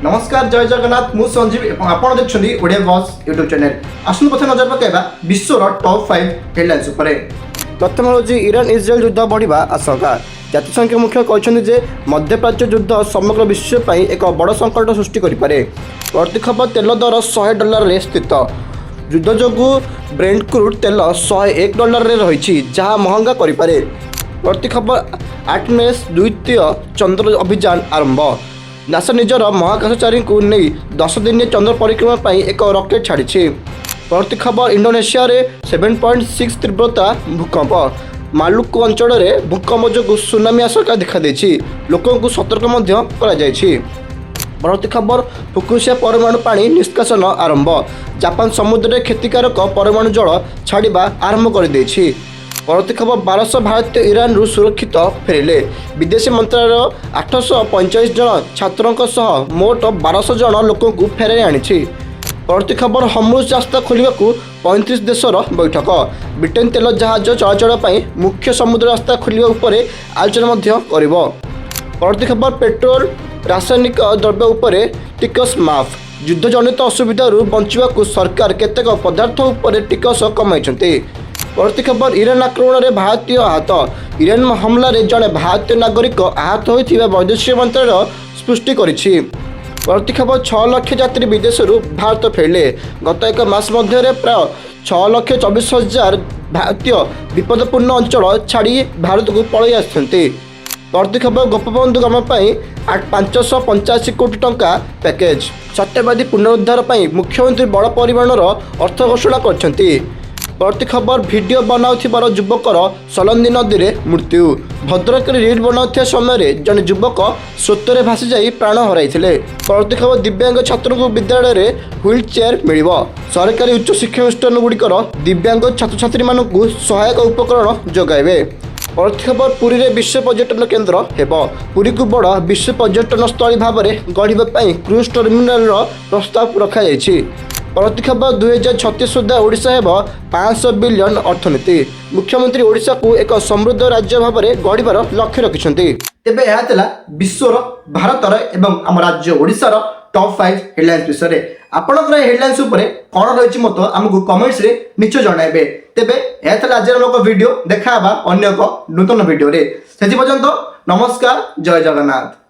ନମସ୍କାର, ଜୟ ଜଗନ୍ନାଥ। ମୁଁ ସଞ୍ଜୀବ ଏବଂ ଆପଣ ଦେଖୁଛନ୍ତି ଓଡ଼ିଆ ବସ୍ ୟୁଟ୍ୟୁବ୍ ଚ୍ୟାନେଲ୍। ଆସନ୍ତୁ, ପ୍ରଥମେ ନଜର ପକାଇବା ବିଶ୍ୱର ଟପ୍ 5 ହେଡଲାଇନ୍ସ ଉପରେ। ପ୍ରଥମ ହେଉଛି, ଇରାନ ଇସ୍ରାଏଲ ଯୁଦ୍ଧ ବଢ଼ିବା ଆଶଙ୍କା। ଜାତିସଂଘ ମୁଖ୍ୟ କହିଛନ୍ତି ଯେ ମଧ୍ୟପ୍ରାଚ୍ୟ ଯୁଦ୍ଧ ସମଗ୍ର ବିଶ୍ୱ ପାଇଁ ଏକ ବଡ଼ ସଙ୍କଟ ସୃଷ୍ଟି କରିପାରେ। ପରବର୍ତ୍ତୀ ଖବର, ତେଲ ଦର 100 ଡଲାରରେ ସ୍ଥିତ। ଯୁଦ୍ଧ ଯୋଗୁଁ ବ୍ରେଣ୍ଟ କ୍ରୁଡ୍ ତେଲ 101 ଡଲାରରେ ରହିଛି, ଯାହା ମହଙ୍ଗା କରିପାରେ। ପରବର୍ତ୍ତୀ ଖବର, ଆର୍ଟେମିସ୍ ଦ୍ୱିତୀୟ ଚନ୍ଦ୍ର ଅଭିଯାନ ଆରମ୍ଭ। ନାସା ନିଜର ମହାକାଶଚାରୀଙ୍କୁ ନେଇ 10 ଦିନିଆ ଚନ୍ଦ୍ର ପରିକ୍ରମା ପାଇଁ ଏକ ରକେଟ୍ ଛାଡ଼ିଛି। ପରବର୍ତ୍ତୀ ଖବର, ଇଣ୍ଡୋନେସିଆରେ 7.6 ତୀବ୍ରତା ଭୂକମ୍ପ। ମାଲୁକୁ ଅଞ୍ଚଳରେ ଭୂକମ୍ପ ଯୋଗୁଁ ସୁନାମି ଆଶଙ୍କା ଦେଖାଦେଇଛି। ଲୋକଙ୍କୁ ସତର୍କ ମଧ୍ୟ କରାଯାଇଛି। ପରବର୍ତ୍ତୀ ଖବର, ଫୁକୁସିମା ପରମାଣୁ ପାଣି ନିଷ୍କାସନ ଆରମ୍ଭ। ଜାପାନ ସମୁଦ୍ରରେ କ୍ଷତିକାରକ ପରମାଣୁ ଜଳ ଛାଡ଼ିବା ଆରମ୍ଭ କରିଦେଇଛି। ପରବର୍ତ୍ତୀ ଖବର, 1200 ଭାରତୀୟ ଇରାନରୁ ସୁରକ୍ଷିତ ଫେରିଲେ। ବିଦେଶ ମନ୍ତ୍ରାଳୟ 845 ଜଣ ଛାତ୍ରଙ୍କ ସହ ମୋଟ 1200 ଜଣ ଲୋକଙ୍କୁ ଫେରାଇ ଆଣିଛି। ପରବର୍ତ୍ତୀ ଖବର, ହର୍ମୁଜ ରାସ୍ତା ଖୋଲିବାକୁ 35 ଦେଶର ବୈଠକ। ବ୍ରିଟେନ ତେଲ ଜାହାଜ ଚଳାଚଳ ପାଇଁ ମୁଖ୍ୟ ସମୁଦ୍ର ରାସ୍ତା ଖୋଲିବା ଉପରେ ଆଲୋଚନା ମଧ୍ୟ କରିବ। ପରବର୍ତ୍ତୀ ଖବର, ପେଟ୍ରୋଲ, ରାସାୟନିକ ଦ୍ରବ୍ୟ ଉପରେ ଟିକସ ମାଫ। ଯୁଦ୍ଧଜନିତ ଅସୁବିଧାରୁ ବଞ୍ଚିବାକୁ ସରକାର କେତେକ ପଦାର୍ଥ ଉପରେ ଟିକସ କମାଇଛନ୍ତି। ପରବର୍ତ୍ତୀ ଖବର, ଇରାନ ଆକ୍ରମଣରେ ଭାରତୀୟ ଆହତ। ଇରାନ ହମଲାରେ ଜଣେ ଭାରତୀୟ ନାଗରିକ ଆହତ ହୋଇଥିବା ବୈଦେଶିକ ମନ୍ତ୍ରାଳୟ ପୁଷ୍ଟି କରିଛି। ପରବର୍ତ୍ତୀ ଖବର, 6 ଲକ୍ଷ ଯାତ୍ରୀ ବିଦେଶରୁ ଭାରତ ଫେରିଲେ। ଗତ ଏକ ମାସ ମଧ୍ୟରେ ପ୍ରାୟ 6,24,000 ଭାରତୀୟ ବିପଦପୂର୍ଣ୍ଣ ଅଞ୍ଚଳ ଛାଡ଼ି ଭାରତକୁ ପଳାଇ ଆସିଛନ୍ତି। ପରବର୍ତ୍ତୀ ଖବର, ଗୋପବନ୍ଧୁ ଗ୍ରାମ ପାଇଁ 585 କୋଟି ଟଙ୍କା ପ୍ୟାକେଜ୍। ସତ୍ୟବାଦୀ ପୁନରୁଦ୍ଧାର ପାଇଁ ମୁଖ୍ୟମନ୍ତ୍ରୀ ବଡ଼ ପରିମାଣର ଅର୍ଥ ଘୋଷଣା କରିଛନ୍ତି। ପରବର୍ତ୍ତୀ ଖବର, ଭିଡ଼ିଓ ବନାଉଥିବାର ଯୁବକର ସଲନ୍ଦି ନଦୀରେ ମୃତ୍ୟୁ। ଭଦ୍ରକରେ ରିଲ୍ ବନାଉଥିବା ସମୟରେ ଜଣେ ଯୁବକ ସ୍ରୋତରେ ଭାସିଯାଇ ପ୍ରାଣ ହରାଇଥିଲେ। ପରବର୍ତ୍ତୀ ଖବର, ଦିବ୍ୟାଙ୍ଗ ଛାତ୍ରଙ୍କୁ ବିଦ୍ୟାଳୟରେ ହ୍ୱିଲ୍ ଚେୟାର ମିଳିବ। ସରକାରୀ ଉଚ୍ଚ ଶିକ୍ଷାନୁଷ୍ଠାନ ଗୁଡ଼ିକର ଦିବ୍ୟାଙ୍ଗ ଛାତ୍ରଛାତ୍ରୀମାନଙ୍କୁ ସହାୟକ ଉପକରଣ ଯୋଗାଇବେ। ପରବର୍ତ୍ତୀ ଖବର, ପୁରୀରେ ବିଶ୍ୱ ପର୍ଯ୍ୟଟନ କେନ୍ଦ୍ର ହେବ। ପୁରୀକୁ ବଡ଼ ବିଶ୍ୱ ପର୍ଯ୍ୟଟନ ସ୍ଥଳୀ ଭାବରେ ଗଢ଼ିବା ପାଇଁ କ୍ରୁଜ୍ ଟର୍ମିନାଲର ପ୍ରସ୍ତାବ ରଖାଯାଇଛି। ପରବର୍ତ୍ତୀ ଖବର, 2036 ସୁଦ୍ଧା ଓଡ଼ିଶା ହେବ 500 ବିଲିୟନ ଅର୍ଥନୀତି। ମୁଖ୍ୟମନ୍ତ୍ରୀ ଓଡ଼ିଶାକୁ ଏକ ସମୃଦ୍ଧ ରାଜ୍ୟ ଭାବରେ ଗଢ଼ିବାର ଲକ୍ଷ୍ୟ ରଖିଛନ୍ତି। ତେବେ ଏହା ଥିଲା ବିଶ୍ୱର, ଭାରତର ଏବଂ ଆମ ରାଜ୍ୟ ଓଡ଼ିଶାର ଟପ୍ 5 ହେଡଲାଇନ୍ସ ବିଷୟରେ। ଆପଣଙ୍କର ଏହି ହେଡଲାଇନ୍ସ ଉପରେ କ'ଣ ରହିଛି ମତ, ଆମକୁ କମେଣ୍ଟସରେ ନିଶ୍ଚୟ ଜଣାଇବେ। ତେବେ ଏହା ଥିଲା ଆଜିର ଆମ ଭିଡ଼ିଓ। ଦେଖା ହେବା ଅନ୍ୟ ଏକ ନୂତନ ଭିଡ଼ିଓରେ। ସେଥି ପର୍ଯ୍ୟନ୍ତ ନମସ୍କାର, ଜୟ ଜଗନ୍ନାଥ।